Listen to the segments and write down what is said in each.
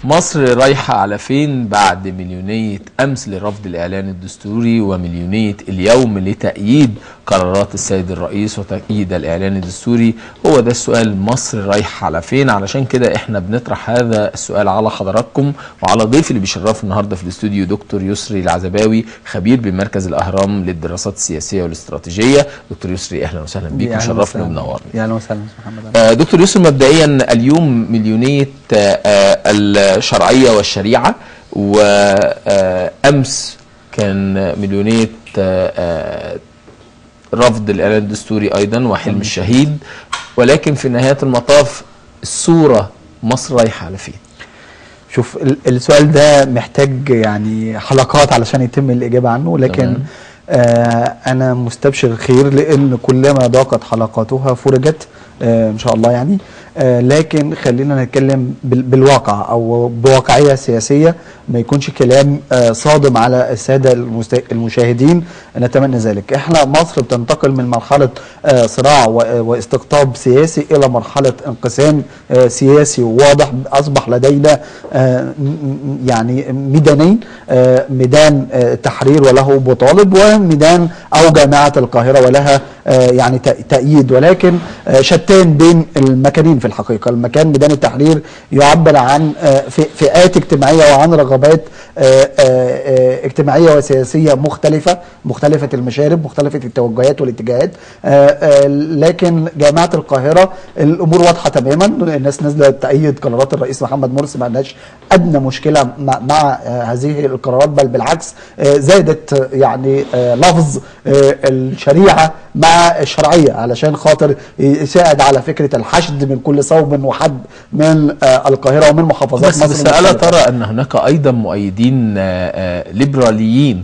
مصر رايحة على فين بعد مليونية أمس لرفض الإعلان الدستوري ومليونية اليوم لتأييد قرارات السيد الرئيس وتأييد الإعلان الدستوري؟ هو ده السؤال، مصر رايحة على فين؟ علشان كده احنا بنطرح هذا السؤال على حضراتكم وعلى ضيف اللي بيشرفنا النهارده في الاستوديو، دكتور يسري العزباوي، خبير بمركز الأهرام للدراسات السياسية والاستراتيجية. دكتور يسري أهلا وسهلا بيك، وشرفنا ومنورنا. أهلا وسهلا محمد. دكتور يسري، مبدئيا اليوم مليونية الشرعية والشريعة، وأمس كان مليونية رفض الإعلان الدستوري أيضا وحلم الشهيد، ولكن في نهاية المطاف الصورة مصر رايحة على فين؟ شوف، السؤال ده محتاج يعني حلقات علشان يتم الإجابة عنه، لكن أنا مستبشر خير، لأن كلما ضاقت حلقاتها فرجت إن شاء الله يعني. لكن خلينا نتكلم بالواقع أو بواقعية سياسية، ما يكونش كلام صادم على السادة المشاهدين، نتمنى ذلك. احنا مصر بتنتقل من مرحلة صراع واستقطاب سياسي إلى مرحلة انقسام سياسي واضح. أصبح لدينا يعني ميدانين، ميدان التحرير وله بطالب، وميدان أو جامعة القاهرة ولها يعني تأييد، ولكن شتان بين المكانين في الحقيقة. المكان ميدان التحرير يعبر عن فئات اجتماعية وعن رغبات اجتماعية وسياسية مختلفة، مختلفة المشارب، مختلفة التوجهات والاتجاهات. لكن جامعة القاهرة الأمور واضحة تماما، الناس نازلة تأيد قرارات الرئيس محمد مرسي، ما عندهاش أدنى مشكلة مع هذه القرارات، بل بالعكس زادت يعني لفظ الشريعة مع الشرعية علشان خاطر يساعد على فكرة الحشد من كل صوب وحد من القاهرة ومن محافظات مصر. بس ألا ترى أن هناك أيضا مؤيدين ليبراليين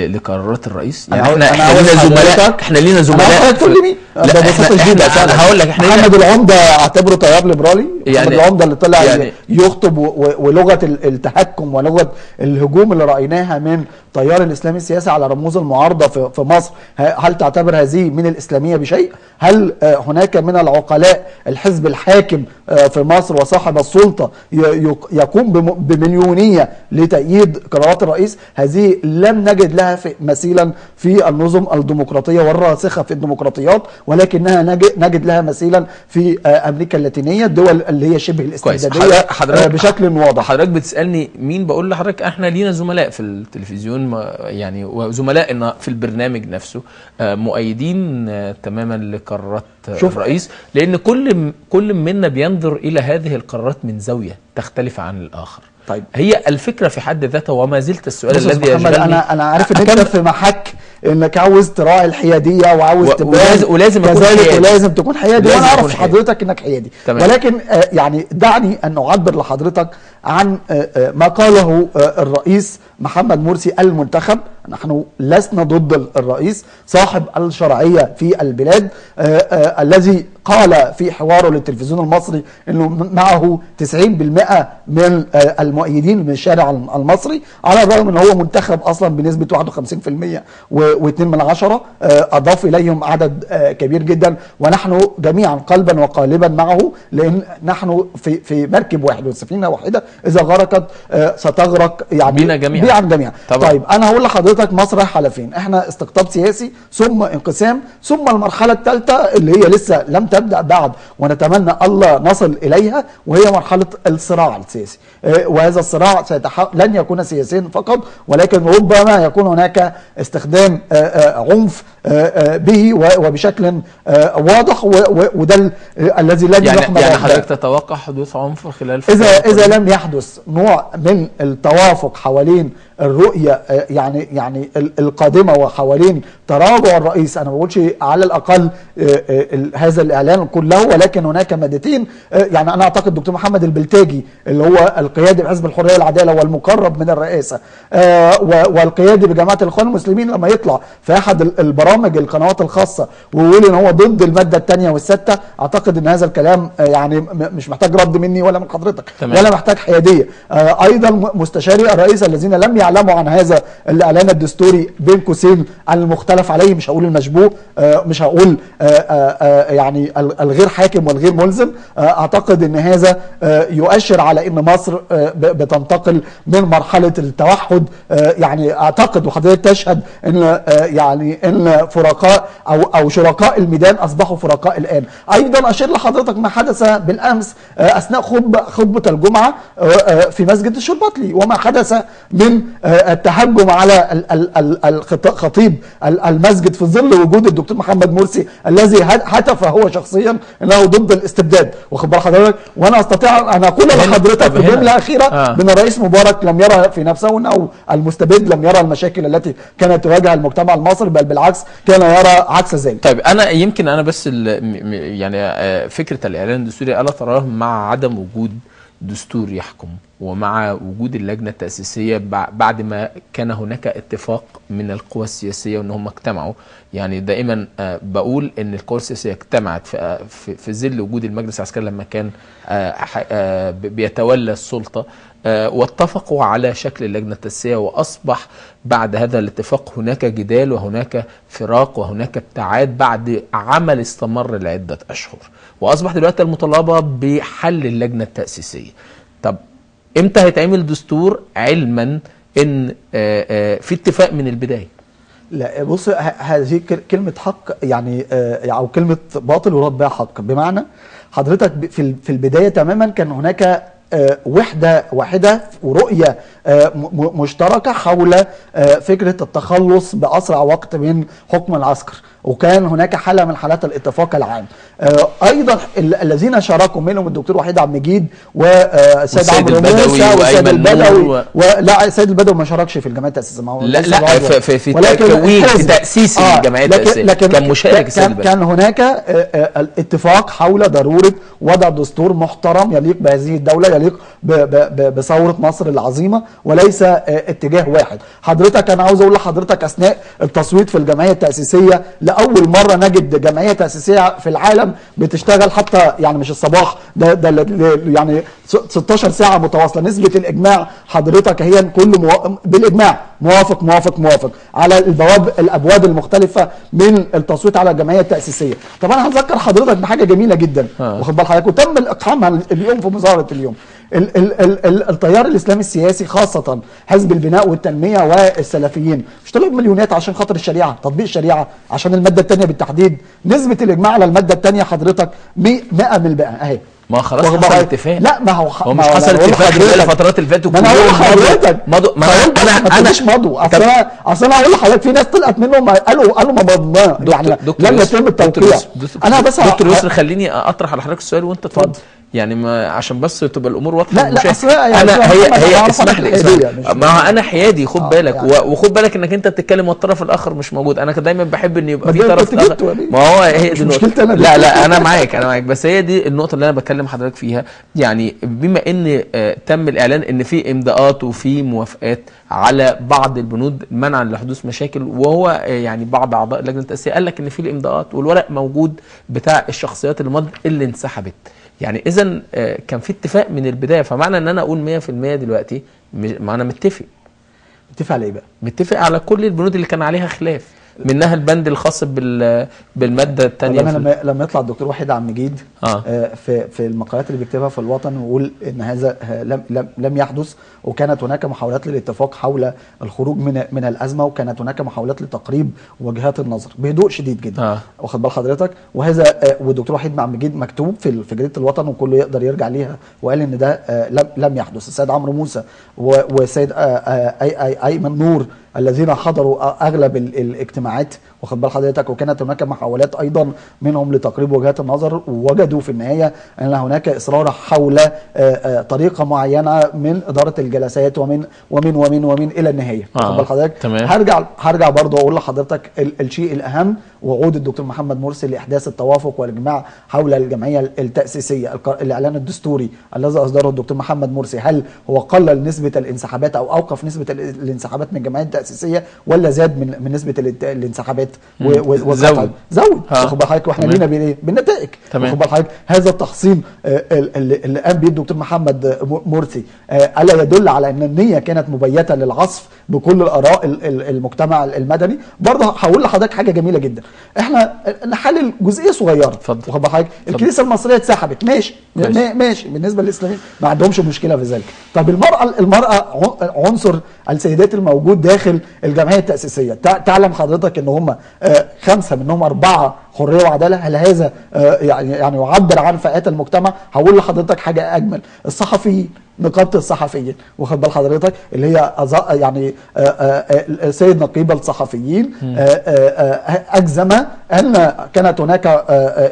لقرارات الرئيس؟ يعني احنا لينا زملاء، احنا لينا زملاء. تقول لي مين؟ انا هقول لك، احنا محمد العمدة اعتبره تيار ليبرالي، يعني محمد العمدة اللي طلع يعني يخطب، ولغة التحكم ولغة الهجوم اللي رايناها من تيار الاسلامي السياسي على رموز المعارضة في مصر، هل تعتبر هذه من الاسلامية بشيء؟ هل هناك من العقلاء الحزب الحاكم في مصر وصاحب السلطة يقوم بمليونيه لتأييد قرارات الرئيس؟ هذه لم نجد لها مثيلا في النظم الديمقراطية والراسخه في الديمقراطيات، ولكنها نجد لها مثيلا في امريكا اللاتينية، الدول اللي هي شبه الاستبدادية بشكل واضح. حضرتك بتسالني مين؟ بقول لحضرتك احنا لينا زملاء في التلفزيون يعني، وزملائنا في البرنامج نفسه مؤيدين تماما لقرارات الرئيس، لان كل منا بينظر الى هذه القرارات من زاوية تختلف عن الاخر. طيب، هي الفكرة في حد ذاتها، وما زلت السؤال الذي يشغلني. انا عارف ان انت في محك انك عاوز تراعي الحيادية وعاوز تبان، ولازم اكون حيادي، ولازم تكون حيادي، وانا اعرف حضرتك انك حيادي. تمام. ولكن يعني دعني ان اعبر لحضرتك عن ما قاله الرئيس محمد مرسي المنتخب. نحن لسنا ضد الرئيس صاحب الشرعية في البلاد، الذي قال في حواره للتلفزيون المصري انه معه 90% من المؤيدين من الشارع المصري، على الرغم ان هو منتخب اصلا بنسبة 51% و2 من 10، اضاف اليهم عدد كبير جدا، ونحن جميعا قلبا وقالبا معه، لان نحن في مركب واحد وسفينه واحدة، اذا غرقت ستغرق يعني بينا جميعا. جميعا. طيب، انا هقول لحضرتك مصر رايحة على فين. احنا استقطاب سياسي، ثم انقسام، ثم المرحلة الثالثة اللي هي لسه لم تبدا بعد ونتمنى الله نصل اليها، وهي مرحلة الصراع السياسي. وهذا الصراع لن يكون سياسيا فقط، ولكن ربما يكون هناك استخدام عنف به وبشكل واضح، وده الذي لن يحمد. يعني حضرتك تتوقع حدوث عنف خلال اذا لم يحدث نوع من التوافق حوالين الرؤية يعني القادمة وحوالين تراجع الرئيس. انا ما بقولش على الاقل هذا الاعلان كله، ولكن هناك مادتين. يعني انا اعتقد دكتور محمد البلتاجي اللي هو القيادي بحزب الحرية والعدالة والمقرب من الرئاسة، والقيادي بجماعة الاخوان المسلمين، لما يطلع في احد البرامج برامج القنوات الخاصة ويقول ان هو ضد المادة الثانية والسادسه، اعتقد ان هذا الكلام يعني مش محتاج رد مني ولا من حضرتك. تمام. ولا محتاج حيادية. ايضا مستشاري الرئيس الذين لم يعلموا عن هذا الاعلان الدستوري بين قوسين المختلف عليه، مش هقول المشبوه، مش هقول يعني الغير حاكم والغير ملزم، اعتقد ان هذا يؤشر على ان مصر بتنتقل من مرحلة التوحد. يعني اعتقد وحضرتك تشهد ان يعني ان فرقاء او شركاء الميدان اصبحوا فرقاء الان. ايضا اشير لحضرتك ما حدث بالامس اثناء خطبه الجمعة في مسجد الشربطلي، وما حدث من التهجم على خطيب المسجد في ظل وجود الدكتور محمد مرسي الذي هتف هو شخصيا انه ضد الاستبداد، واخد بال حضرتك. وانا استطيع ان اقول لحضرتك في جملة اخيرة ان الرئيس مبارك لم يرى في نفسه انه المستبد، لم يرى المشاكل التي كانت تواجه المجتمع المصري، بل بالعكس كان يرى عكس ذلك. طيب انا يمكن انا بس يعني فكرة الاعلان الدستوري الا تراه مع عدم وجود دستور يحكم ومع وجود اللجنة التأسيسية بعد ما كان هناك اتفاق من القوى السياسية وان هم اجتمعوا. يعني دائما بقول ان القوى السياسية اجتمعت في ظل وجود المجلس العسكري لما كان بيتولى السلطة، واتفقوا على شكل اللجنة التأسيسية، وأصبح بعد هذا الاتفاق هناك جدال وهناك فراق وهناك ابتعاد بعد عمل استمر لعدة أشهر، وأصبح دلوقتي المطالبة بحل اللجنة التأسيسية. طب امتى هيتعمل دستور علما ان في اتفاق من البداية؟ لا بص، هذه كلمة حق يعني او كلمة باطل ورد بها حق. بمعنى حضرتك في البداية تماما كان هناك وحدة واحدة ورؤية مشتركة حول فكرة التخلص بأسرع وقت من حكم العسكر، وكان هناك حالة من حالات الاتفاق العام. أيضا الذين شاركوا منهم الدكتور وحيد عبد المجيد والسيد عمرو موسى والسيد البدوي لا السيد البدوي ما شاركش في الجمعية التأسيسية، لا لا في تكوين في تأسيس الجمعية التأسيسية كان مشارك السيد البدوي. كان هناك الاتفاق حول ضرورة وضع دستور محترم يليق بهذه الدولة، يليق بثورة مصر العظيمة، وليس اتجاه واحد. حضرتك أنا عاوز أقول لحضرتك أثناء التصويت في الجمعية التأسيسية لأول مرة نجد جمعية تأسيسية في العالم بتشتغل حتى يعني مش الصباح ده يعني 16 ساعة متواصلة. نسبة الإجماع حضرتك هي كل بالإجماع موافق موافق موافق على الأبواب المختلفة من التصويت على الجمعية التأسيسية. طب أنا هذكر حضرتك بحاجة جميلة جدا واخد بال حضرتك، وتم الإقحامها اليوم في مظاهرة اليوم. التيار الإسلامي السياسي خاصة حزب البناء والتنمية والسلفيين مش طلعوا بمليونات عشان خاطر الشريعة، تطبيق الشريعة عشان المادة الثانية بالتحديد. نسبة الإجماع على المادة الثانية حضرتك 100% أهي. ما خلاص حصل اتفاق. لا ما هو مش حصل اتفاق خلال الفترات اللي فاتت. ما انا هقول لحضرتك مضوا، ما انا مضوا. اصل انا هقول لحضرتك في ناس طلعت منهم قالوا ما مضناه، يعني لم يتم التوقيع. انا بس دكتور يسري خليني اطرح على حضرتك السؤال وانت اتفضل، يعني ما عشان بس تبقى الامور واضحة. لا لا اصل انا هي اسمح لي، ما انا حيادي خد بالك يعني. وخد بالك انك انت بتتكلم والطرف الاخر مش موجود. انا دايما بحب ان يبقى في طرف اخر. ما هو هي دي النقطة. لا لا انا معاك، انا معاك، بس هي دي النقطة اللي انا بتكلم حضرتك فيها. يعني بما ان تم الاعلان ان في امضاءات وفي موافقات على بعض البنود منعا لحدوث مشاكل، وهو يعني بعض اعضاء اللجنة التاسيسية قال لك ان في الامضاءات والورق موجود بتاع الشخصيات اللي مضت اللي انسحبت، يعني اذا كان في اتفاق من البداية. فمعنى ان انا اقول 100% دلوقتي ما انا متفق. متفق على ايه بقى؟ متفق على كل البنود اللي كان عليها خلاف، منها البند الخاص بالماده الثانية. انا لما يطلع الدكتور وحيد عبد المجيد في المقالات اللي بيكتبها في الوطن ويقول ان هذا لم يحدث، وكانت هناك محاولات للاتفاق حول الخروج من الازمة، وكانت هناك محاولات لتقريب وجهات النظر بهدوء شديد جدا، واخد بال حضرتك. وهذا والدكتور وحيد عبد المجيد مكتوب في جريدة الوطن وكله يقدر يرجع ليها، وقال ان ده لم يحدث. السيد عمرو موسى والسيد ايمن نور الذين حضروا اغلب الاجتماعات، واخد بال حضرتك، وكانت هناك محاولات ايضا منهم لتقريب وجهات النظر، ووجدوا في النهاية ان هناك اصرار حول طريقه معينة من ادارة الجلسات ومن ومن ومن ومن الى النهاية، واخد بال حضرتك. هرجع برضه اقول لحضرتك الشيء الاهم، وعود الدكتور محمد مرسي لاحداث التوافق والاجماع حول الجمعية التاسيسية، الاعلان الدستوري الذي اصدره الدكتور محمد مرسي، هل هو قلل نسبه الانسحابات او اوقف نسبه الانسحابات من الجمعية التاسيسية ولا زاد من نسبه الانسحابات؟ زود واخد بال حضرتك، واحنا لينا بالايه؟ بالنتائج. واخد بال حضرتك هذا التحصين اللي قام به الدكتور محمد مرسي الا يدل على ان النية كانت مبيته للعصف بكل الاراء المجتمع المدني؟ برضه هقول لحضرتك حاجة جميلة جدا، احنا نحلل جزئية صغيرة. واخد بال حضرتك الكنيسة المصرية اتسحبت، ماشي ماشي بالنسبة للاسلاميين ما عندهمش مشكلة في ذلك. طب المراة عنصر السيدات الموجود داخل الجمعية التاسيسية، تعلم حضرتك ان هم 5 منهم 4 حرية وعداله، هل هذا يعني يعبر عن فئات المجتمع؟ هقول لحضرتك حاجة اجمل، الصحفيين، نقابة الصحفيين، واخد بال حضرتك اللي هي يعني السيد نقيب الصحفيين اجزم ان كانت هناك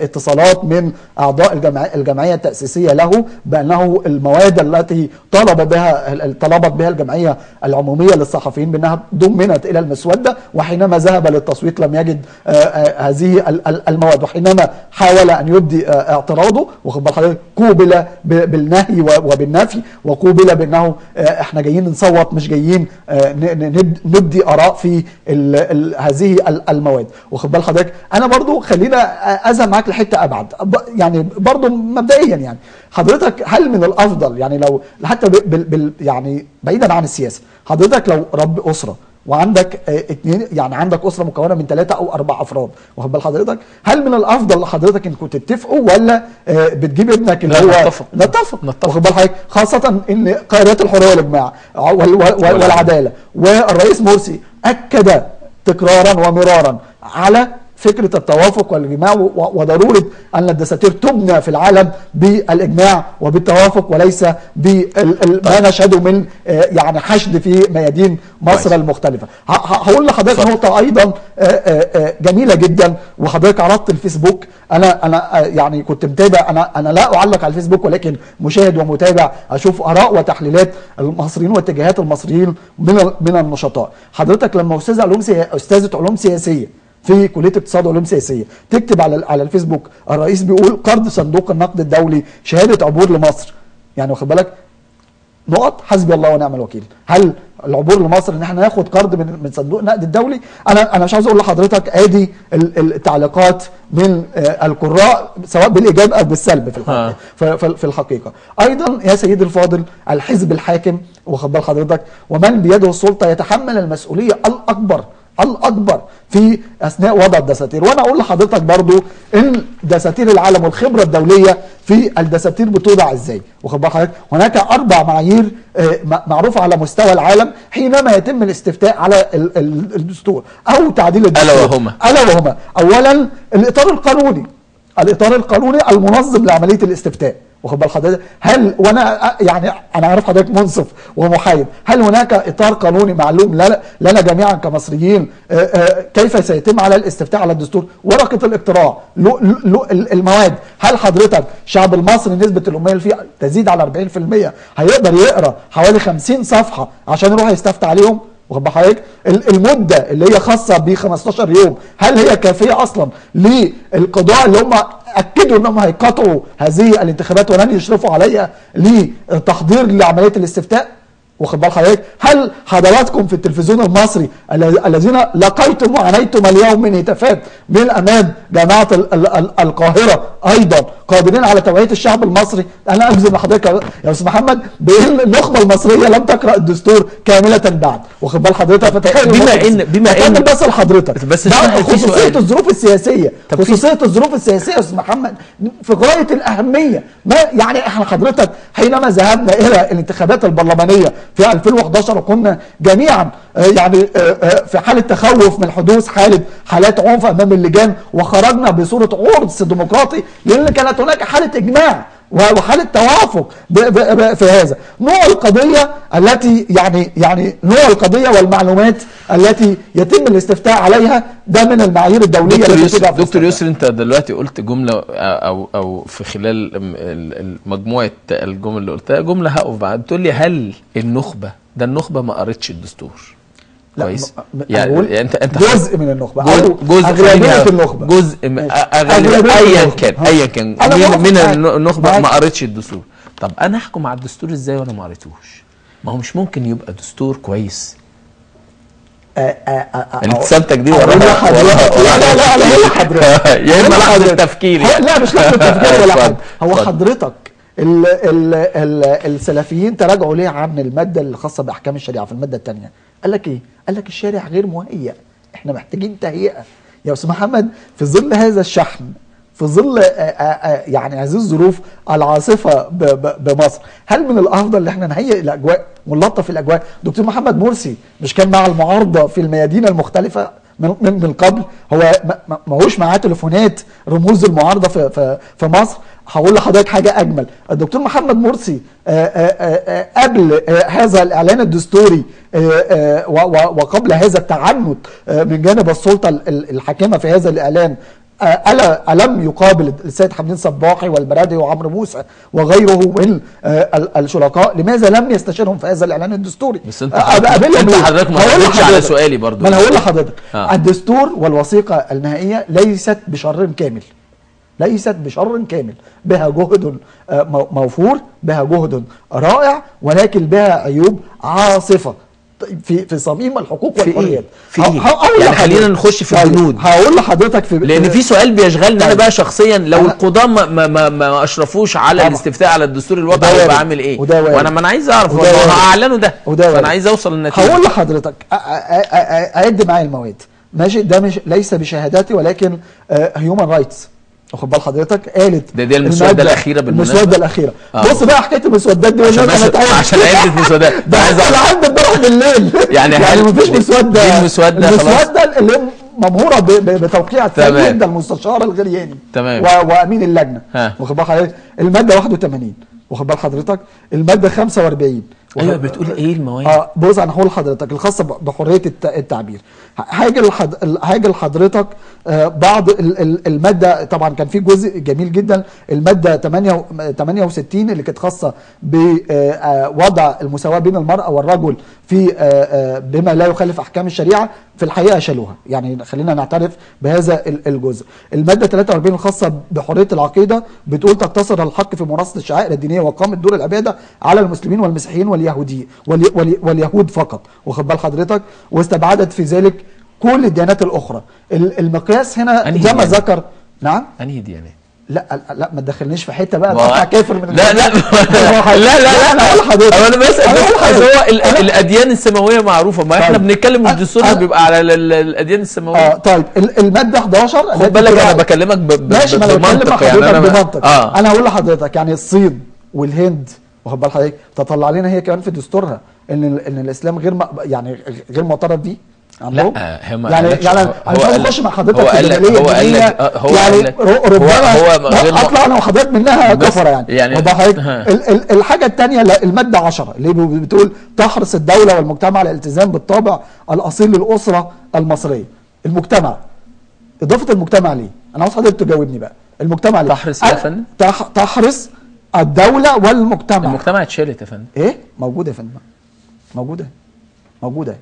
اتصالات من اعضاء الجمعية التاسيسية له بانه المواد التي طلبت بها الجمعية العمومية للصحفيين بانها ضمنت الى المسوده، وحينما ذهب للتصويت لم يجد هذه المواد، وحينما حاول ان يبدي اعتراضه واخد بال حضرتك قوبل بالنهي وبالنفي، وقوبل بانه احنا جايين نصوت مش جايين نبدي اراء في هذه المواد. واخد بال حضرتك انا برضو خلينا اذهب معاك لحته ابعد، يعني برضو مبدئيا يعني حضرتك هل من الافضل يعني لو حتى يعني بعيدا عن السياسة، حضرتك لو رب اسره وعندك 2، يعني عندك اسره مكونة من 3 أو 4 افراد، واخد بال حضرتك، هل من الافضل لحضرتك انكم تتفقوا ولا بتجيب ابنك اللي هو نتفق؟ واخد بال حضرتك، خاصة ان قيادات الحرية والاجماع والعدالة والرئيس مرسي اكد تكرارا ومرارا على فكرة التوافق والإجماع وضرورة أن الدساتير تبنى في العالم بالإجماع وبالتوافق وليس بما نشهده من يعني حشد في ميادين مصر المختلفة. هقول لحضرتك نقطة أيضا جميلة جدا، وحضرتك عرضت الفيسبوك، أنا يعني كنت متابع، أنا لا أعلق على الفيسبوك ولكن مشاهد ومتابع، أشوف آراء وتحليلات المصريين واتجاهات المصريين من النشطاء. حضرتك لما أستاذة علوم سياسية في كليه اقتصاد وعلوم سياسية تكتب على الفيسبوك الرئيس بيقول قرض صندوق النقد الدولي شهادة عبور لمصر، يعني واخد بالك نقط حسبي الله ونعم الوكيل. هل العبور لمصر ان احنا ناخد قرض من صندوق النقد الدولي؟ انا مش عاوز اقول لحضرتك ادي التعليقات من القراء سواء بالايجاب او بالسلب في الحقيقة. في الحقيقة ايضا يا سيدي الفاضل، الحزب الحاكم واخد بال حضرتك ومن بيده السلطة يتحمل المسؤولية الأكبر في أثناء وضع الدساتير. وأنا أقول لحضرتك برضو إن دساتير العالم والخبرة الدولية في الدساتير بتوضع إزاي، واخد بال حضرتك هناك 4 معايير معروفة على مستوى العالم حينما يتم الاستفتاء على الدستور أو تعديل الدستور، ألا وهما أولا الإطار القانوني، المنظم لعملية الاستفتاء، واخد بال حضرتك هل، وانا يعني انا عارف حضرتك منصف ومحايد، هل هناك اطار قانوني معلوم لنا جميعا كمصريين كيف سيتم على الاستفتاء على الدستور؟ ورقة الاقتراع، المواد، هل حضرتك الشعب المصري نسبه الامية اللي فيه تزيد على 40% هيقدر يقرا حوالي 50 صفحة عشان يروح يستفتي عليهم؟ واخد بال حضرتك المدة اللي هي خاصة ب 15 يوم هل هي كافيه اصلا للقضاء اللي هم اكدوا انهم هيقاطعوا هذه الانتخابات ولن يشرفوا عليها لتحضير لعملية الاستفتاء؟ واخد بال حضرتك هل حضراتكم في التلفزيون المصري الذين لقيتم وعانيتم اليوم من هتافات من امام جامعه القاهرة ايضا قادرين على توعيه الشعب المصري؟ انا اجزم لحضرتك يا استاذ محمد بان النخبة المصرية لم تقرا الدستور كاملة بعد، واخد بال حضرتك؟ فتخيل بما ان بس لحضرتك بس خصوصية الظروف السياسية، خصوصية الظروف السياسية يا استاذ محمد في غاية الاهمية. ما يعني احنا حضرتك حينما ذهبنا الى الانتخابات البرلمانية في 2011 وكنا جميعا يعني في حالة تخوف من حدوث حالات عنف أمام اللجان، وخرجنا بصورة عرس ديمقراطي لأن كانت هناك حالة إجماع وحالة توافق في هذا نوع القضية التي يعني نوع القضية والمعلومات التي يتم الاستفتاء عليها، ده من المعايير الدولية. دكتور يسري، انت دلوقتي قلت جملة او في خلال مجموعة الجمل اللي قلتها جملة هقف بعد، تقول لي هل النخبة، ده النخبة ما قرتش الدستور كويس؟ يعني انت جزء من النخبة، جزء اغلبية النخبة، جزء ايا كان ايا كان من النخبة ما قريتش الدستور. طب انا احكم على الدستور ازاي وانا ما قريتوش؟ ما هو مش ممكن يبقى دستور كويس ابتسامتك دي وراها. لا لا لا لا حضرتك يا اما لحظة تفكير يعني. لا مش لحظة تفكير ولا حاجة. هو حضرتك ال ال ال السلفيين تراجعوا ليه عن المادة الخاصة باحكام الشريعة في المادة الثانية؟ قال لك ايه؟ قال لك الشارع غير مهيأ، احنا محتاجين تهيئة. يا استاذ محمد، في ظل هذا الشحن، في ظل يعني هذه الظروف العاصفة بمصر، هل من الافضل ان احنا نهيئ الاجواء ونلطف الاجواء؟ دكتور محمد مرسي مش كان مع المعارضة في الميادين المختلفة من قبل؟ هو ما هوش معاه تليفونات رموز المعارضة في مصر؟ هقول لحضرتك حاجة اجمل، الدكتور محمد مرسي قبل هذا الاعلان الدستوري وقبل هذا التعنت من جانب السلطة الحاكمة في هذا الاعلان، ألم يقابل السيد حمدين صباحي والبرادعي وعمرو موسى وغيره من الشركاء؟ لماذا لم يستشيرهم في هذا الإعلان الدستوري؟ بس انت حضرتك ما ردتش على سؤالي برضو. ما انا هقول لحضرتك، الدستور والوثيقة النهائية ليست بشر كامل، ليست بشر كامل، بها جهد موفور، بها جهد رائع، ولكن بها عيوب عاصفة في صميم الحقوق والحريات. في إيه؟ يعني خلينا نخش في البنود. هقول لحضرتك في، لان في سؤال بيشغلني انا بقى شخصيا، لو القضاة ما اشرفوش على الاستفتاء على الدستور الوضع هيبقى عامل ايه؟ وانا ما انا عايز اعرف، هو اعلنوا ده، فانا عايز اوصل للنتيجة. هقول لحضرتك، اعد معايا المواد، ماشي؟ ده مش ليس بشهاداتي ولكن Human Rights، واخد بال حضرتك؟ قالت ده دي المسوده الاخيرة بالمناسبة، المسوده الاخيرة. بص بقى حكاية المسودات دي، عشان عده مسودات ده انا عندي امبارح بالليل يعني مفيش مسودة. دي المسوده خلاص، المسوده اللي ممهوره بتوقيع السيد المستشار الغرياني، تمام، وامين اللجنة، واخد بال حضرتك؟ المادة 81، واخد بال حضرتك؟ المادة 45. ايوه، بتقول ايه المواد؟ بص انا هقول لحضرتك الخاصة بحرية التعبير. هاجي لحضرتك بعض المادة. طبعا كان في جزء جميل جدا، المادة 68 اللي كانت خاصة بوضع المساواة بين المراة والرجل في بما لا يخالف احكام الشريعة، في الحقيقة شالوها، يعني خلينا نعترف بهذا الجزء. المادة 43 الخاصة بحرية العقيدة بتقول تقتصر الحق في ممارسة الشعائر الدينية واقامه دور العبادة على المسلمين والمسيحيين واليهودي واليهود فقط، واخد بال حضرتك؟ واستبعدت في ذلك كل الديانات الاخرى. المقياس هنا زي ما ذكر. نعم، انهي ديانات؟ لا لا ما تدخلنيش في حتة بقى تطلع كافر من لا لا لا لا لا، انا هقول لحضرتك، انا بس هو الاديان السماوية معروفة، ما احنا بنتكلم الدستور بيبقى على الاديان السماوية. طيب المادة 11، خد بالك انا بكلمك بمنطق، يعني انا بمنطق. انا هقول لحضرتك يعني الصين والهند، واخد بال حضرتك، تطلع لنا هي كمان في دستورها ان الاسلام غير يعني غير معترف بيه. لا يعني انا مش عايز اخش مع حضرتك في الجدليه الدينية، يعني ربما اطلع انا وحضرتك منها كفره يعني. الحاجة الثانية المادة 10 اللي بتقول تحرص الدولة والمجتمع على الالتزام بالطابع الاصيل للاسرة المصرية. المجتمع، اضافه المجتمع ليه؟ انا عاوز حضرتك تجاوبني بقى. المجتمع ليه؟ تحرص يا فندم؟ تحرص الدولة والمجتمع. المجتمع اتشالت يا فندم. ايه؟ موجودة يا فندم، موجودة موجودة،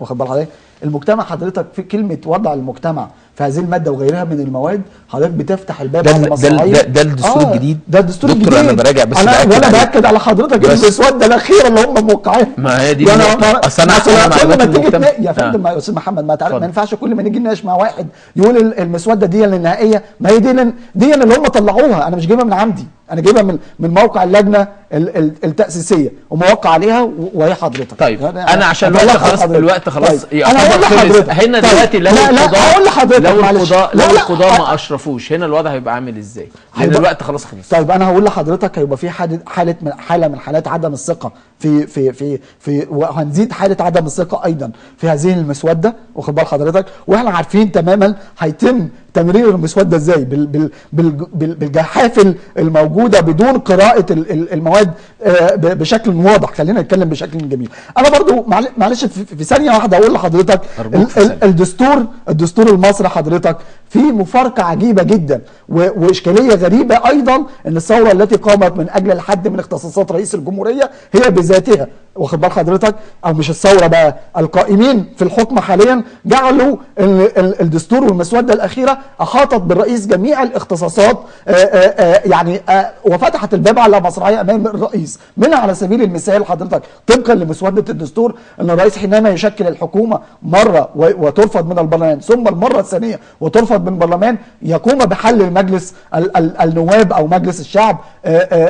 واخد بال حضرتك؟ المجتمع حضرتك في كلمة وضع المجتمع في هذه المادة وغيرها من المواد، حضرتك بتفتح الباب على مصراعيه. ده الدستور الجديد، ده الدستور الجديد. دكتور انا براجع بس، وانا باكد على حضرتك المسوده الاخيرة اللي هم موقعينها. ما هي دي اصل انا كل ما تيجي يا فندم يا استاذ محمد، ما ينفعش كل ما نيجي نناقش مع واحد يقول المسوده دي النهائية، ما هي دي اللي هم طلعوها، انا مش جايبها من عندي، انا جايبها من موقع اللجنة التاسيسية وموقع عليها وهي حضرتك. طيب انا عشان الوقت خلاص، الوقت خلاص. طيب. انا هقول لحضرتك هنا دلوقتي لو القضاء، لو القضاء ما اشرفوش هنا الوضع هيبقى عامل ازاي؟ لان الوقت خلاص خلص. طيب انا هقول لحضرتك هيبقى في حاله من حالات عدم الثقة في في في في وهنزيد حاله عدم الثقة ايضا في هذه المسوده، واخد بال حضرتك؟ واحنا عارفين تماما هيتم تمرير المسوده ازاي بالجحافل الموجودة بدون قراءة المواد بشكل واضح. خلينا نتكلم بشكل جميل. انا برضو معلش في ثانية واحدة اقول لحضرتك الدستور المصري حضرتك في مفارقه عجيبة جدا واشكاليه غريبة ايضا، ان الثورة التي قامت من اجل الحد من اختصاصات رئيس الجمهورية هي بذاتها، واخد بال حضرتك، او مش الثورة بقى، القائمين في الحكم حاليا جعلوا الدستور والمسوده الاخيرة احاطت بالرئيس جميع الاختصاصات، يعني وفتحت الباب على مصراعيه امام الرئيس. منها على سبيل المثال حضرتك طبقا لمسوده الدستور ان الرئيس حينما يشكل الحكومة مرة وترفض من البرلمان، ثم المرة الثانية وترفض من البرلمان، يقوم بحل المجلس النواب او مجلس الشعب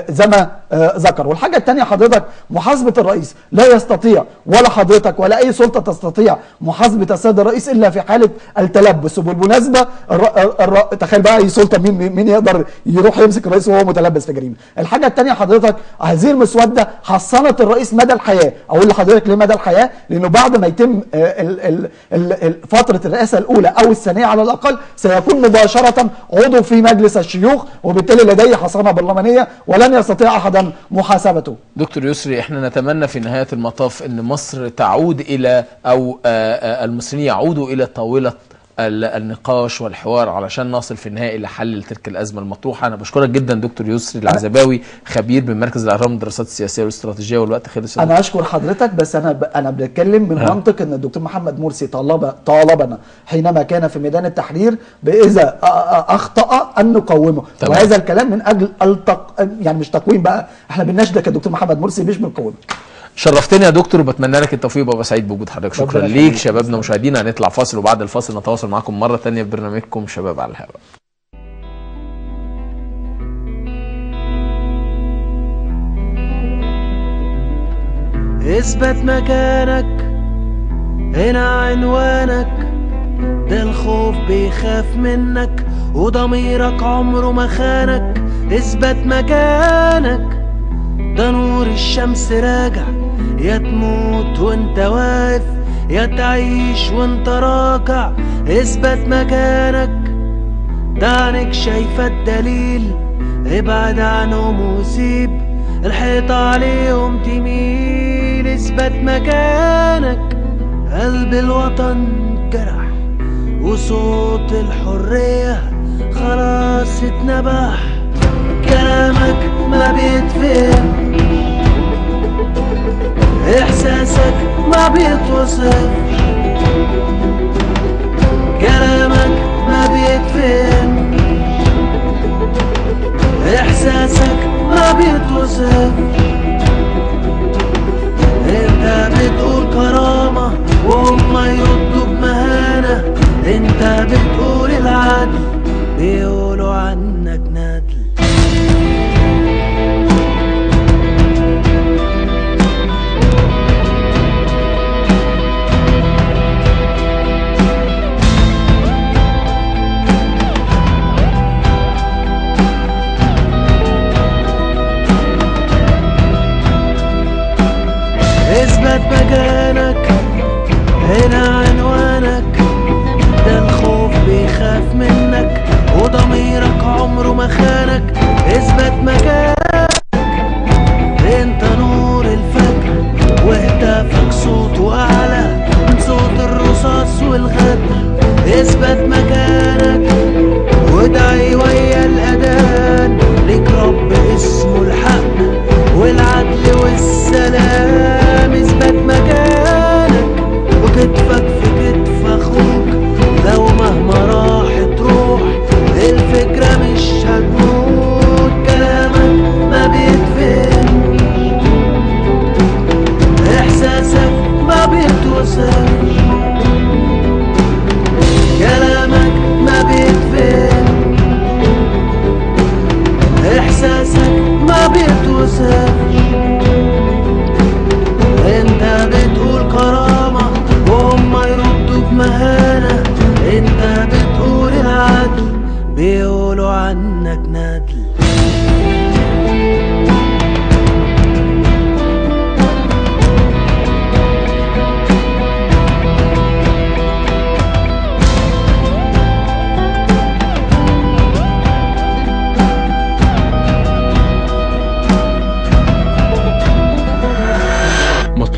زي ما ذكر. والحاجة الثانية حضرتك محاسبه الرئيس، لا يستطيع ولا حضرتك ولا اي سلطة تستطيع محاسبه السيد الرئيس الا في حاله التلبس. وبالمناسبة تخيل بقى اي سلطة مين يقدر يروح يمسك الرئيس وهو متلبس في جريمة. الحاجة الثانية حضرتك هذه المسوده حصنت الرئيس مدى الحياة. اقول لحضرتك ليه مدى الحياة؟ لانه بعد ما يتم فترة الرئاسة الاولى او الثانية على الاقل سيكون مباشرة عضو في مجلس الشيوخ، وبالتالي لديه حصانه برلمانية ولن يستطيع احدا محاسبته. دكتور يسري، احنا نتمنى في نهاية المطاف ان مصر تعود الى، او المصريين يعودوا الى طاولة النقاش والحوار علشان نصل في النهاية الى حل تلك الازمة المطروحة. انا بشكرك جدا دكتور يسري العزباوي، خبير بمركز الاهرام للدراسات السياسية والاستراتيجيه، والوقت خلص. انا اشكر حضرتك، بس انا بتكلم من منطق ان الدكتور محمد مرسي طالبنا حينما كان في ميدان التحرير باذا اخطا ان نقومه. طبعا. وهذا الكلام من اجل يعني مش تقويم بقى، احنا بنناشدك يا دكتور محمد مرسي مش بنقومك. شرفتني يا دكتور، وبتمنى لك التوفيق وببقى سعيد بوجود حضرتك. شكرا ليك. شبابنا ومشاهدينا، هنطلع فاصل، وبعد الفاصل نتواصل معاكم مرة ثانية في برنامجكم شباب على الهواء. اثبت مكانك، هنا عنوانك، ده الخوف بيخاف منك وضميرك عمره ما خانك. اثبت مكانك، ده نور الشمس راجع، يا تموت وانت واقف يا تعيش وانت راكع. اثبت مكانك، ده عينك شايفة الدليل، ابعد عنهم وسيب الحيطة عليهم تميل. اثبت مكانك، قلب الوطن جرح وصوت الحرية خلاص اتنبح. كلامك ما بيتفهم، احساسك ما بيتوصف، كلامك ما بيتفهم، احساسك ما بيتوصف. انت بتقول كرامة وهم يردوا بمهانة، انت بتقول العدل بيقولوا عنك ندل. اثبت مكانك، هنا عنوانك، ده الخوف بيخاف منك وضميرك عمره ما خانك. اثبت مكانك، انت نور الفجر وهتافك صوته اعلى من صوت الرصاص والغدر. اثبت مكانك وادعي ويا الاذان، ليك رب اسمه الحق والعدل والسلام. اثبت مكانك وكتفك في كتف اخوك، لو مهما راحت روح الفكرة مش هتموت. كلامك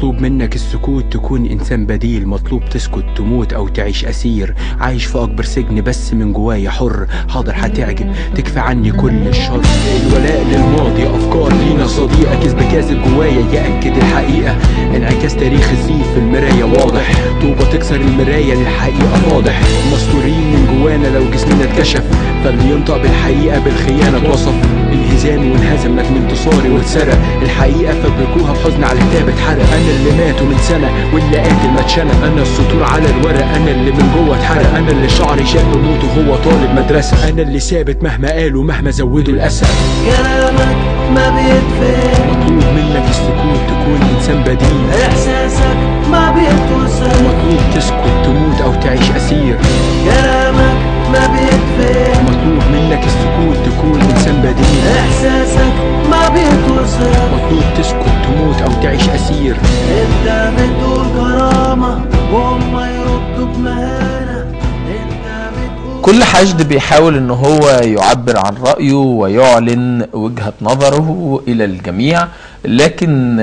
مطلوب منك السكوت تكون إنسان بديل، مطلوب تسكت تموت أو تعيش أسير، عايش في أكبر سجن بس من جوايا حر، حاضر هتعجب تكفى عني كل الشر. الولاء للماضي أفكار لينا صديقة، كذب كاذب جوايا يأكد الحقيقة، انعكاس تاريخ الزيف في المراية واضح، طوبة تكسر المراية للحقيقة فاضح، مستورين من جوانا لو جسمنا اتكشف، فاللي ينطق بالحقيقة بالخيانة اتوصف، انهزامي وانهزم لكن انتصاري واتسرق، الحقيقة فبركوها بحزن على كتاب اتحرق، انا اللي ماتوا من سنة واللي قاتل ما اتشنق، انا السطور على الورق، انا اللي من جوه اتحرق، انا اللي شعري شاب موت وهو طالب مدرسة، انا اللي ثابت مهما قالوا مهما زودوا الأسى. كلامك ما بيتفهم، مطلوب منك السكوت تكون انسان بديل، احساسك ما بيتوصف، مطلوب تسكت تموت او تعيش اسير، كلامك ما بيتفهم، مطلوب منك السكوت تكون انسان بديل، احساسك ما بيتوصف، مطلوب تسكت تموت او تعيش اسير. انت بتقول كرامة وهم يردوا بمهانة، انت بتقول. كل حشد بيحاول ان هو يعبر عن رأيه ويعلن وجهة نظره الى الجميع، لكن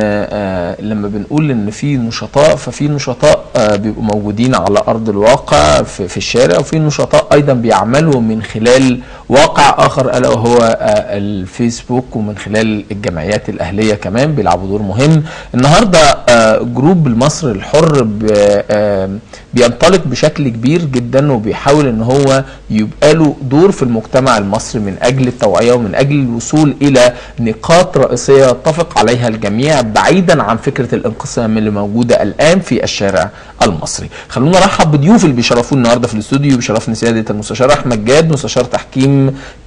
لما بنقول ان في نشطاء ففي نشطاء بيبقوا موجودين على ارض الواقع في الشارع، وفي نشطاء ايضا بيعملوا من خلال واقع اخر الا وهو الفيسبوك، ومن خلال الجمعيات الاهلية كمان بيلعبوا دور مهم. النهارده جروب المصري الحر بينطلق بشكل كبير جدا، وبيحاول ان هو يبقى له دور في المجتمع المصري من اجل التوعية ومن اجل الوصول الى نقاط رئيسية يتفق عليها الجميع، بعيدا عن فكرة الانقسام اللي موجودة الان في الشارع المصري. خلونا نرحب بضيوف اللي بيشرفونا النهارده في الاستوديو. بيشرفني سيادة المستشار احمد جاد، مستشار تحكيم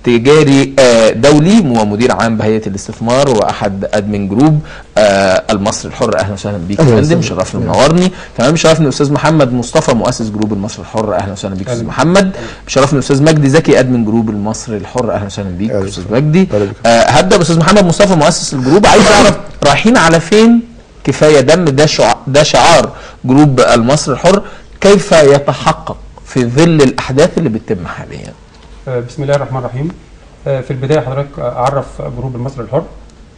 تجاري دولي ومدير عام بهيئة الاستثمار واحد admin group المصري الحر. اهلا وسهلا بيك يا فندم، شرفني ومنورني. تمام، شرفني الاستاذ محمد مصطفى مؤسس group المصري الحر. اهلا وسهلا بيك استاذ محمد. شرفني الاستاذ مجدي زكي admin group المصري الحر. اهلا وسهلا بيك استاذ مجدي. هبدا باستاذ محمد مصطفى مؤسس ال group. عايز اعرف رايحين على فين؟ كفاية دم، ده شعار group المصري الحر، كيف يتحقق في ظل الاحداث اللي بتتم حاليا؟ بسم الله الرحمن الرحيم. في البداية حضرتك اعرف group المصري الحر.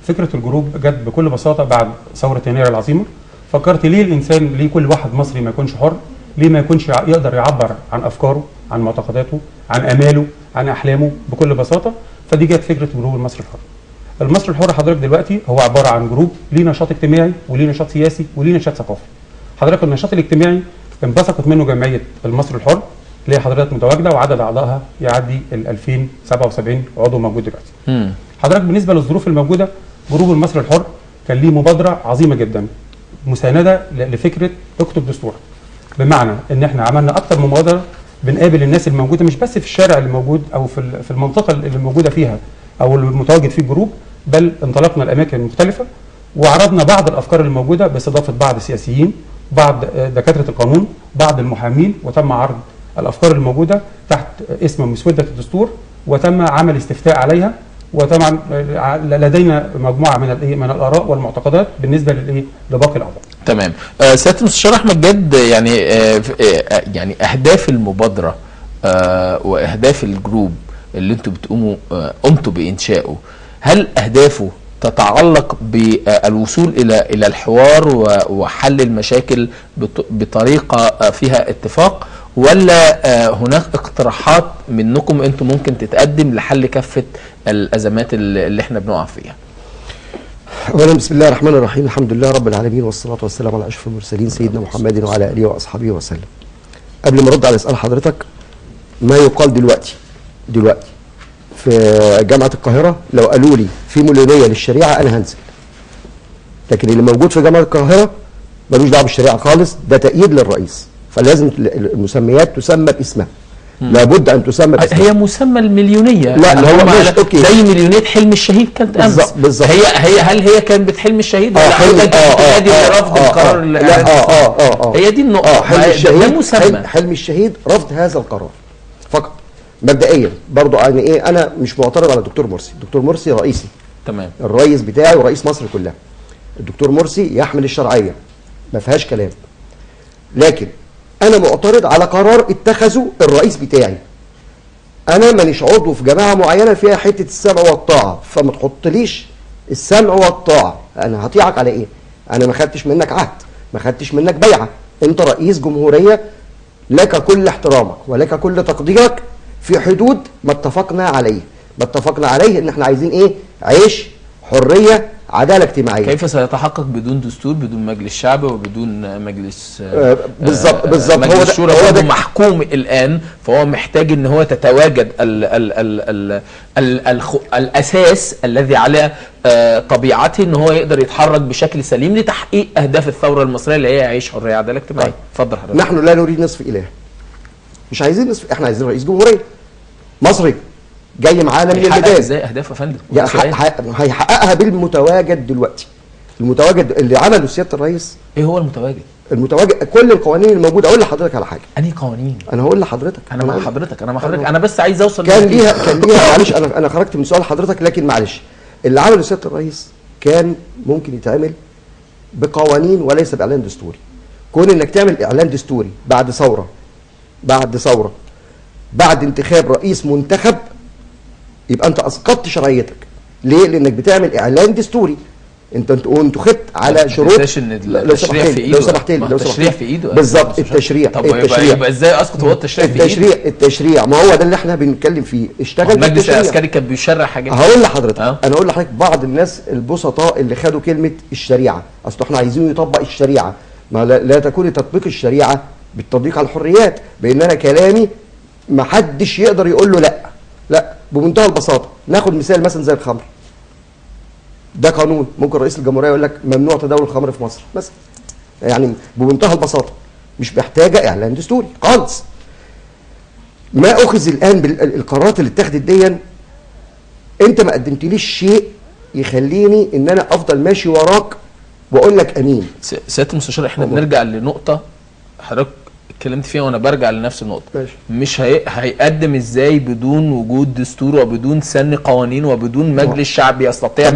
فكرة ال group جت بكل بساطة بعد ثورة يناير العظيمة. فكرت ليه الانسان، ليه كل واحد مصري ما يكونش حر؟ ليه ما يكونش يقدر يعبر عن افكاره، عن معتقداته، عن اماله، عن احلامه بكل بساطة؟ فدي جت فكرة group المصري الحر. المصري الحر حضرتك دلوقتي هو عبارة عن group ليه نشاط اجتماعي وليه نشاط سياسي وليه نشاط ثقافي. حضرتك النشاط الاجتماعي انبثقت منه جمعية المصري الحر اللي هي حضرتك متواجدة وعدد اعضائها يعدي ال 2077 عضو موجود دلوقتي. حضرتك بالنسبة للظروف الموجودة، group المصري الحر كان ليه مبادرة عظيمة جدا مساندة لفكرة اكتب دستورك. بمعنى ان احنا عملنا اكتر من مبادرة، بنقابل الناس الموجودة مش بس في الشارع اللي موجود او في المنطقة اللي موجودة فيها او اللي متواجد فيه ال group، بل انطلقنا لاماكن مختلفة وعرضنا بعض الافكار الموجودة باستضافه بعض السياسيين، بعض دكاترة القانون، بعض المحامين، وتم عرض الافكار الموجودة تحت اسم مسودة الدستور، وتم عمل استفتاء عليها. وطبعا لدينا مجموعة من الاراء والمعتقدات بالنسبة للايه لباقي الاعضاء. تمام. سيادة المستشار احمد جاد، يعني يعني اهداف المبادرة واهداف ال group اللي انتم بتقوموا قمتوا بانشائه، هل اهدافه تتعلق بالوصول الى الحوار وحل المشاكل بطريقة فيها اتفاق، ولا هناك اقتراحات منكم انتم ممكن تتقدم لحل كافة الازمات اللي احنا بنقع فيها؟ اولا بسم الله الرحمن الرحيم، الحمد لله رب العالمين والصلاة والسلام على اشرف المرسلين سيدنا محمد وعلى اله واصحابه وسلم. قبل ما ارد على سؤال حضرتك، ما يقال دلوقتي في جامعه القاهرة لو قالوا لي في مليونيه للشريعة انا هنزل، لكن اللي موجود في جامعه القاهرة ملوش دعوه بالشريعة خالص، ده تأييد للرئيس، فلازم المسميات تسمى باسمها. لابد ان تسمى باسمها. هي مسمى المليونيه، لا هو مش okay زي مليونيه حلم الشهيد كانت امس. بالظبط. هي هل هي كانت بتحلم الشهيد ولا هي كانت بتنادي برفض القرار؟ لا هي دي النقطة. حلم الشهيد، مسمى حلم الشهيد رفض هذا القرار فقط مبدئيا. برضو يعني ايه، انا مش معترض على الدكتور مرسي، الدكتور مرسي رئيسي، تمام، الرئيس بتاعي ورئيس مصر كلها. الدكتور مرسي يحمل الشرعية ما فيهاش كلام، لكن انا معترض على قرار اتخذه الرئيس بتاعي. انا مانيش عضو في جماعة معينة فيها حتة السمع والطاعة، فما تحطليش السمع والطاعة. انا هطيعك على ايه؟ انا ما خدتش منك عهد، ما خدتش منك بيعه، انت رئيس جمهورية لك كل احترامك ولك كل تقديرك في حدود ما اتفقنا عليه. ما اتفقنا عليه ان احنا عايزين ايه؟ عيش، حرية، عدالة اجتماعية. كيف سيتحقق بدون دستور، بدون مجلس شعب، وبدون مجلس بالظبط بالظبط. مجلس الشورى هو ده محكوم الان، فهو محتاج ان هو تتواجد ال ال ال ال ال الاساس الذي على طبيعته ان هو يقدر يتحرك بشكل سليم لتحقيق اهداف الثورة المصرية اللي هي عيش، حرية، عدالة اجتماعية. اتفضل حضرتك. نحن لا نريد نصف اله، مش عايزين نصف، احنا عايزين رئيس جمهورية مصري جاي معانا من البداية. ازاي اهدافه يا فندم؟ هيحققها بالمتواجد دلوقتي. المتواجد اللي عمله سيادة الرئيس. ايه هو المتواجد؟ المتواجد كل القوانين الموجودة. اقول لحضرتك على حاجة. انهي قوانين؟ انا هقول لحضرتك. انا مع حضرتك، انا مع حضرتك، انا بس عايز اوصل. كان ليها معلش، انا خرجت من سؤال حضرتك، لكن معلش اللي عمله سيادة الرئيس كان ممكن يتعمل بقوانين وليس باعلان دستوري. كون انك تعمل اعلان دستوري بعد ثورة، بعد ثورة، بعد انتخاب رئيس منتخب، يبقى انت اسقطت شرعيتك. ليه؟ لانك بتعمل اعلان دستوري، انت انتخبت على شروط. لو سمحت لي، لو سمحت لي، التشريع في ايده بالظبط. التشريع، طب يبقى ازاي اسقط هو التشريع في ايده؟ التشريع ما هو ده اللي احنا بنتكلم فيه. اشتغل المجلس العسكري كان بيشرع حاجات. هقول لحضرتك، انا اقول لحضرتك بعض الناس البسطاء اللي خدوا كلمة الشريعة، اصل احنا عايزينه يطبق الشريعة. ما لا تكون تطبيق الشريعة بالتضييق على الحريات، بان انا كلامي ما حدش يقدر يقول له لا. لا، بمنتهى البساطة. ناخد مثال مثلا زي الخمر. ده قانون ممكن رئيس الجمهورية يقول لك ممنوع تداول الخمر في مصر مثلا، يعني بمنتهى البساطة مش محتاجه اعلان دستوري خالص. ما اخذ الان بالقرارات اللي اتخذت دي، انت ما قدمتليش شيء يخليني ان انا افضل ماشي وراك واقول لك امين. سيادة المستشار، احنا بنرجع لنقطة حضرتك اتكلمت فيها وانا برجع لنفس النقطة. ماشي. مش هيقدم ازاي بدون وجود دستور وبدون سن قوانين وبدون مجلس شعبي يستطيع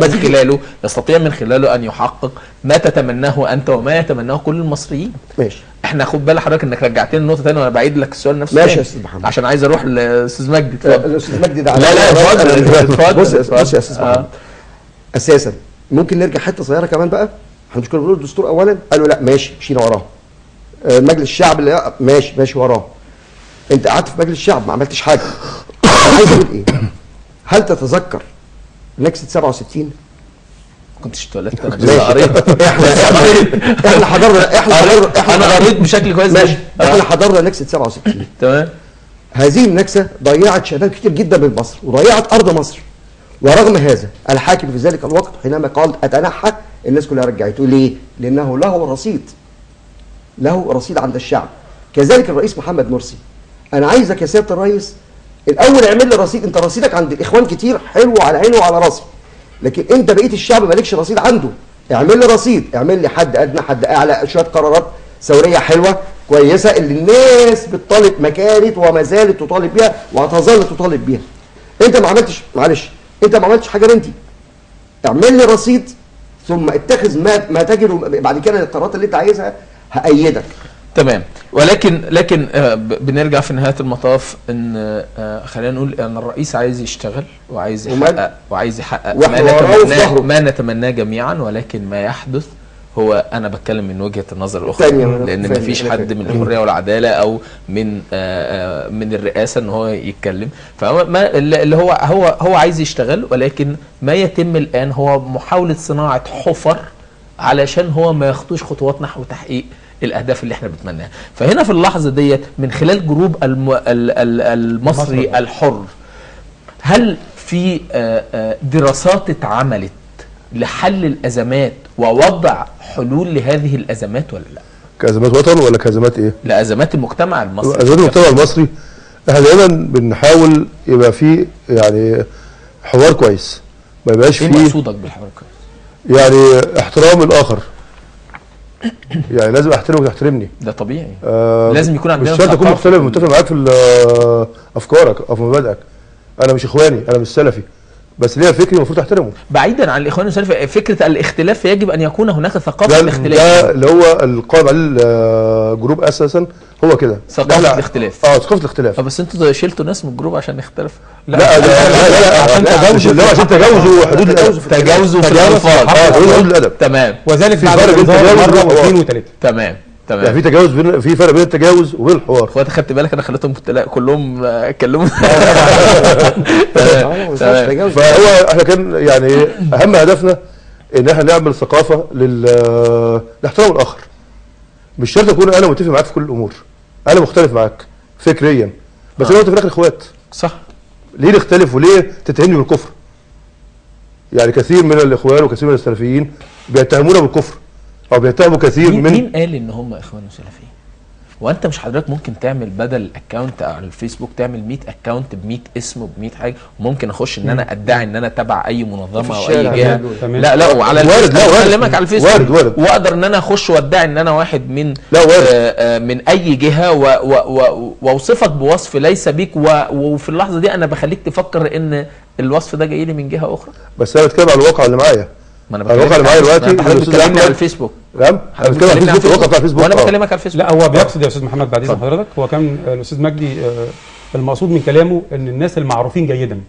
من خلاله ان يحقق ما تتمناه انت وما يتمناه كل المصريين. ماشي. احنا خد بال حضرتك انك رجعتني النقطة ثاني وانا بعيد لك السؤال نفسه. ماشي يا استاذ محمد، عشان عايز اروح للاستاذ مجدي. اتفضل. الاستاذ مجدي ده لا لا اتفضل اتفضل. بص يا استاذ محمد، اساسا ممكن نرجع حتة صغيرة كمان بقى. احنا مش كنا بنقول الدستور اولا؟ قالوا لا ماشي، مشينا وراه. مجلس الشعب اللي ماشي ماشي وراه. انت قعدت في مجلس الشعب ما عملتش حاجة. انا عايز اقول ايه؟ هل تتذكر نكسه 67؟ ما كنتش اتولدت انا، بس قريت. احنا حضرنا، انا قريت بشكل كويس. ماشي، احنا حضرنا نكسه 67. تمام. هذه النكسه ضيعت شباب كتير جدا من مصر وضيعت ارض مصر. ورغم هذا الحاكم في ذلك الوقت حينما قال اتنحى، الناس كلها رجعته. ليه؟ لانه له رصيد، له رصيد عند الشعب. كذلك الرئيس محمد مرسي، انا عايزك يا سيادة الرئيس الاول اعمل لي رصيد. انت رصيدك عند الاخوان كتير، حلو على عيني وعلى راسي، لكن انت بقيت الشعب مالكش رصيد عنده. اعمل لي رصيد، اعمل لي حد ادنى حد اعلى، شوية قرارات ثورية حلوة كويسة اللي الناس بتطالب ما كانت وما زالت تطالب بيها وهتظل تطالب بيها. انت ما عملتش، معلش، انت ما عملتش حاجة بنتي. اعمل لي رصيد ثم اتخذ ما تجده بعد كده القرارات اللي انت عايزها هأيدك. تمام. ولكن لكن بنرجع في نهاية المطاف ان خلينا نقول ان الرئيس عايز يشتغل وعايز يحقق، وعايز يحقق ما نتمناه جميعا، ولكن ما يحدث هو، انا بتكلم من وجهه النظر الاخرى، لان ما فيش حد من الحرية والعدالة او من الرئاسة ان هو يتكلم. فهو ما اللي هو هو عايز يشتغل، ولكن ما يتم الان هو محاولة صناعة حفر علشان هو ما يخطوش خطوات نحو تحقيق الاهداف اللي احنا بنتمناها. فهنا في اللحظة ديت من خلال جروب المصري الحر، هل في دراسات اتعملت لحل الازمات ووضع حلول لهذه الازمات ولا لا؟ كازمات وطن ولا كازمات ايه؟ لازمات المجتمع المصري. ازمات المجتمع المصري احنا دايما بنحاول يبقى فيه يعني حوار كويس، ما يبقاش فيه. ايه مقصودك بالحوار الكويس؟ يعني احترام الاخر، يعني لازم احترمك وتحترمني، ده طبيعي. لازم يكون عندنا، مش شرط اكون مختلف متفق معاك في افكارك او في مبادئك. انا مش اخواني، انا مش سلفي، بس ليا فكري المفروض احترمه. بعيدا عن الاخوان والسلفيين، فكرة الاختلاف يجب ان يكون هناك ثقافة الاختلاف. ده اللي هو القائم عليه ال group اساسا هو كده، ثقافة الاختلاف. ثقافة الاختلاف. بس انتوا شلتوا ناس من ال group عشان نختلف. لا لا لا، عشان تجاوزوا، عشان تجاوزوا حدود الادب، تجاوزوا في الالفاظ، حدود الادب. تمام. وذلك بعد مرة واثنين وثلاثة. تمام تمام. يعني في تجاوز في فرق بين التجاوز وبين الحوار. هو انت خدت بالك انا خليتهم كلهم اتكلموا. تمام. فهو احنا كان يعني اهم هدفنا ان احنا نعمل ثقافة لاحترام الاخر. مش شرط اكون انا متفق معاك في كل الامور، انا مختلف معاك فكريا، بس انا في الاخر اخوات. صح. ليه نختلف وليه تتهمني بالكفر؟ يعني كثير من الاخوان وكثير من السلفيين بيتهمونا بالكفر، او بيتهموا كثير من مين قال ان هم اخوان وسلفيين؟ وانت مش حضرتك ممكن تعمل بدل account على الفيسبوك تعمل 100 account ب 100 اسم وب 100 حاجة، وممكن اخش ان انا ادعي ان انا تبع اي منظمة او اي جهة. لا لا، وعلى وارد، لا وارد، اكلمك على الفيسبوك، وارد وارد، واقدر ان انا اخش وادعي ان انا واحد من لا وارد من اي جهة واوصفك بوصف ليس بيك، وفي اللحظة دي انا بخليك تفكر ان الوصف ده جاي لي من جهة اخرى. بس انا بتكلم على الواقع اللي معايا. ما انا بتكلم على الواقع اللي معايا دلوقتي. حضرتك بتكلمني على الفيسبوك. نعم، انا بتكلم على الفيسبوك، الواقع بتاع الفيسبوك. وانا بكلمك على الفيسبوك. لا هو بيقصد يا استاذ محمد بعد اذن حضرتك، هو كان الاستاذ مجدي المقصود من كلامه ان الناس المعروفين جيدا،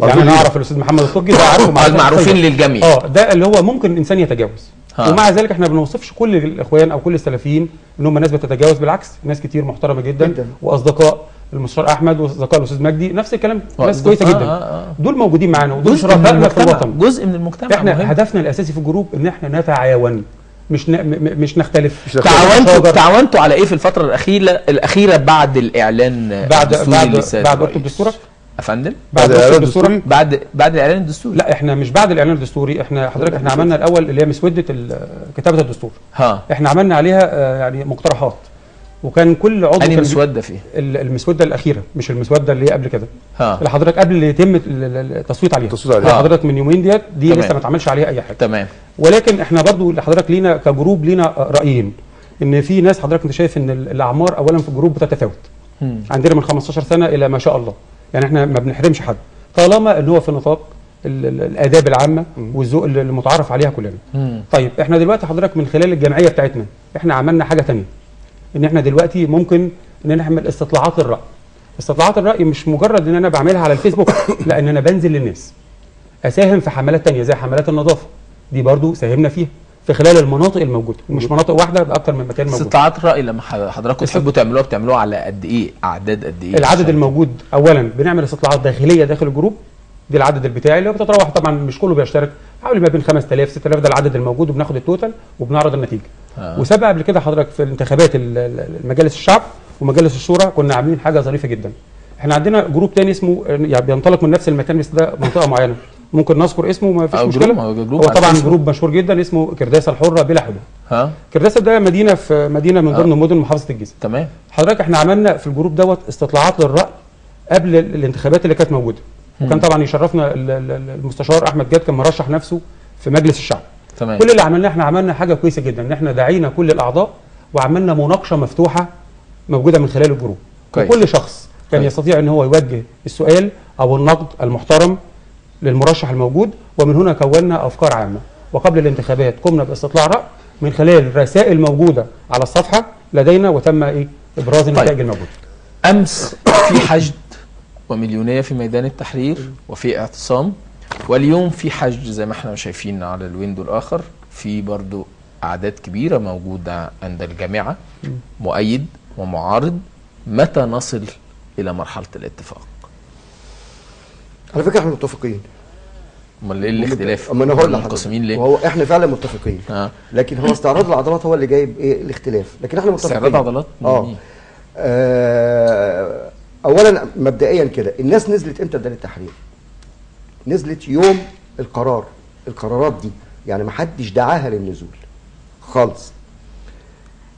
يعني انا اعرف الاستاذ محمد التركي ده عارفه، المعروفين للجميع. ده اللي هو ممكن الانسان يتجاوز. ومع ذلك احنا ما بنوصفش كل الاخوان او كل السلفيين ان هم ناس بتتجاوز، بالعكس ناس كتير محترمه جدا، واصدقاء المستشار احمد واصدقاء الاستاذ مجدي نفس الكلام، ناس كويسة جدا. دول موجودين معانا ودول شركائنا في الوطن، جزء من المجتمع. احنا مهم. هدفنا الاساسي في ال group ان احنا نتعاون، مش نختلف. تعاونتوا على ايه في الفترة الاخيرة بعد الاعلان بعد اكتب دستورك يا فندم؟ بعد الاعلان الدستوري، بعد الاعلان الدستوري. لا احنا مش بعد الاعلان الدستوري، احنا حضرتك احنا عملنا الاول اللي هي مسودة كتابه الدستور. احنا عملنا عليها يعني مقترحات، وكان كل عضو كان مسودة فيه المسوده الاخيرة، مش المسوده اللي هي قبل كده، اللي حضرتك قبل اللي يتم التصويت عليها. حضرتك من يومين ديت دي لسه ما اتعملش عليها اي حاجة. تمام. ولكن احنا برضو حضرتك لينا ك group لينا رايين، ان في ناس حضرتك انت شايف ان الاعمار اولا في ال group بتتفاوت. عندنا من 15 سنة الى ما شاء الله، يعني احنا ما بنحرمش حد طالما ان هو في نطاق الاداب العامة والذوق اللي المتعارف عليها كلنا. طيب احنا دلوقتي حضرتك من خلال الجمعية بتاعتنا احنا عملنا حاجة ثانية، ان احنا دلوقتي ممكن ان نعمل استطلاعات للراي. استطلاعات الراي مش مجرد ان انا بعملها على الفيسبوك، لا ان انا بنزل للناس، اساهم في حملات ثانية زي حملات النظافة دي برضو ساهمنا فيها في خلال المناطق الموجودة، ومش مناطق واحدة، باكثر من مكان موجود. استطلاعات الراي لما حضراتكم تحبوا تعملوها بتعملوها على قد ايه؟ اعداد قد ايه؟ العدد الموجود اولا بنعمل استطلاعات داخلية داخل ال group، دي العدد بتاعي اللي هو بتتراوح طبعا مش كله بيشترك، حوالي ما بين 5000 6000 ده العدد الموجود، وبناخد ال total وبنعرض النتيجة. وسبق قبل كده حضرتك في الانتخابات مجالس الشعب ومجالس الشورى كنا عاملين حاجة ظريفة جدا. احنا عندنا group تاني اسمه يعني بينطلق من نفس المكان بس ده منطقة معينة، ممكن نذكر اسمه ما فيش مشكلة. هو طبعا group مشهور جدا اسمه كرداسه الحرة بلا حدود. كرداسه ده مدينة في مدينة من ضمن مدن محافظة الجيزة. تمام. حضرتك احنا عملنا في ال group دوت استطلاعات للراي قبل الانتخابات اللي كانت موجودة، وكان طبعا يشرفنا المستشار احمد جاد كان مرشح نفسه في مجلس الشعب. تمام. كل اللي عملناه احنا عملنا حاجة كويسة جدا، ان احنا دعينا كل الاعضاء وعملنا مناقشة مفتوحة موجودة من خلال ال group. وكل شخص كان يستطيع ان هو يوجه السؤال او النقد المحترم للمرشح الموجود، ومن هنا كونا افكار عامة. وقبل الانتخابات قمنا باستطلاع راي من خلال رسائل موجودة على الصفحة لدينا، وتم ابراز النتائج الموجودة. امس في حشد ومليونيه في ميدان التحرير وفي اعتصام، واليوم في حشد زي ما احنا شايفين على ال window الاخر، في برضو اعداد كبيرة موجودة عند الجامعة، مؤيد ومعارض. متى نصل الى مرحلة الاتفاق؟ على فكرة احنا متفقين. امال ايه الاختلاف؟ اما انا هقول لحضرتك منقسمين ليه؟ وهو احنا فعلا متفقين. لكن هو استعراض العضلات هو اللي جايب ايه الاختلاف، لكن احنا متفقين. استعراض عضلات؟ اولا مبدئيا كده الناس نزلت امتى ميدان التحرير؟ نزلت يوم القرار، القرارات دي يعني ما حدش دعاها للنزول خالص.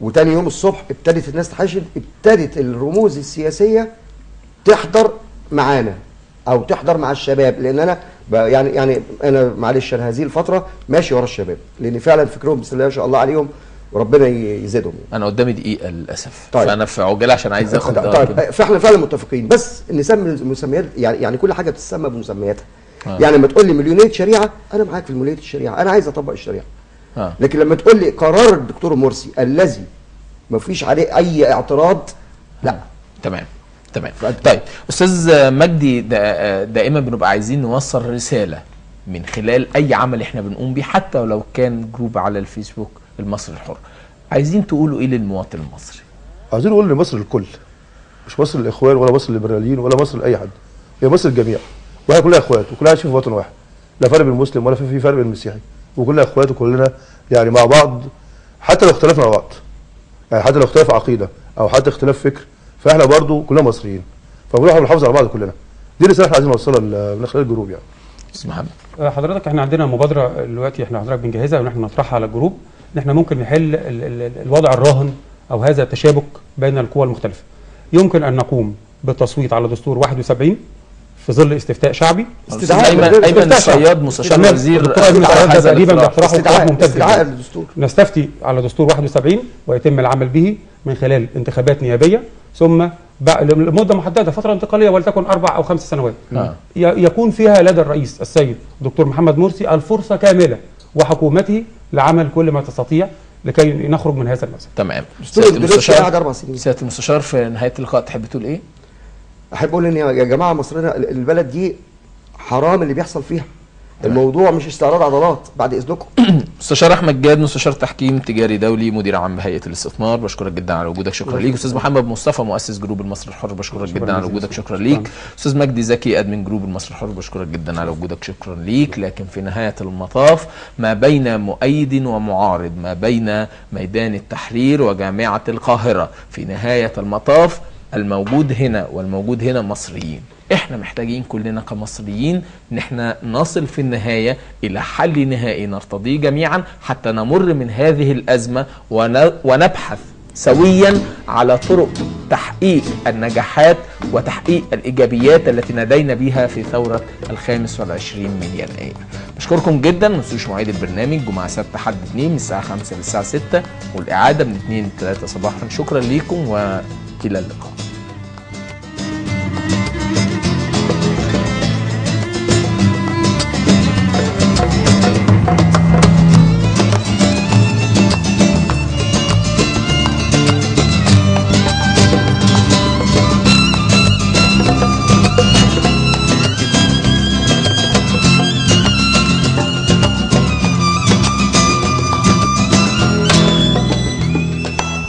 وتاني يوم الصبح ابتدت الناس تحشد، ابتدت الرموز السياسية تحضر معانا او تحضر مع الشباب، لان انا يعني انا معلش انا هذه الفترة ماشي ورا الشباب، لان فعلا فكرهم بسم الله ما شاء الله عليهم وربنا يزيدهم. انا قدامي دقيقة للاسف. طيب. فانا في عجالة عشان عايز اخد. طيب فاحنا فعلا متفقين، بس نسمي المسميات، يعني كل حاجة بتسمى بمسمياتها. يعني لما تقول لي مليونيه شريعة انا معاك في مليونيه الشريعة، انا عايز اطبق الشريعة. لكن لما تقول لي قرار الدكتور مرسي الذي ما فيش عليه اي اعتراض، لا. تمام تمام. طيب استاذ مجدي، دائما بنبقى عايزين نوصل رسالة من خلال اي عمل احنا بنقوم بيه، حتى ولو كان group على الفيسبوك المصري الحر. عايزين تقولوا ايه للمواطن المصري؟ عايزين نقول لمصر الكل، مش مصر الاخوان ولا مصر الليبراليين ولا مصر لاي حد، هي مصر الجميع، واحنا كلنا اخوات وكلنا عايشين في وطن واحد، لا فرق بين المسلم ولا في فرق بين المسيحي، وكلنا اخوات وكلنا يعني مع بعض حتى لو اختلفنا مع بعض، يعني حتى لو اختلاف عقيدة او حتى اختلاف فكر، فاحنا برضو كلنا مصريين، فبنروح بنحافظ على بعض كلنا. دي رسالة احنا عايزين نوصلها من خلال ال group يعني. استاذ محمد، حضرتك احنا عندنا مبادرة دلوقتي احنا حضرتك بنجهزها ونحن نطرحها على ال group، ان احنا ممكن نحل الوضع الراهن او هذا التشابك بين القوى المختلفة. يمكن ان نقوم بالتصويت على دستور 71 في ظل استفتاء شعبي. ايمن الصياد مستشار وزير تقريبا باقتراحه ممتاز جدا. نستفتي على دستور 71 ويتم العمل به من خلال انتخابات نيابية، ثم لمدة محددة، فترة انتقالية ولتكن 4 أو 5 سنوات، يكون فيها لدى الرئيس السيد دكتور محمد مرسي الفرصة كاملة وحكومته لعمل كل ما تستطيع لكي نخرج من هذا المأزق. تمام. سيادة المستشار، سيادة المستشار في نهاية اللقاء تحب تقول ايه؟ احب اقول ان يا جماعة مصرنا البلد دي حرام اللي بيحصل فيها. الموضوع مش استعراض عضلات بعد اذنكم. مستشار احمد جاد، مستشار تحكيم تجاري دولي، مدير عام بهيئة الاستثمار، بشكرك جدا على وجودك، شكرا ليك. استاذ محمد مصطفى مؤسس group المصري الحر، بشكرك جدا على وجودك، شكرا ليك. استاذ مجدي زكي admin group المصري الحر، بشكرك جدا على وجودك، شكرا ليك. لكن في نهاية المطاف ما بين مؤيد ومعارض، ما بين ميدان التحرير وجامعة القاهرة، في نهاية المطاف الموجود هنا والموجود هنا مصريين. احنا محتاجين كلنا كمصريين ان احنا نصل في النهاية الى حل نهائي نرتضيه جميعا حتى نمر من هذه الأزمة ونبحث سويا على طرق تحقيق النجاحات وتحقيق الإيجابيات التي نادينا بها في ثورة 25 من يناير. بشكركم جدا. ما تنسوش مواعيد البرنامج: جمعة سبت حد 2 من الساعة 5 للساعة 6، والإعادة من 2 ل 3 صباحا. شكرا لكم وإلى اللقاء.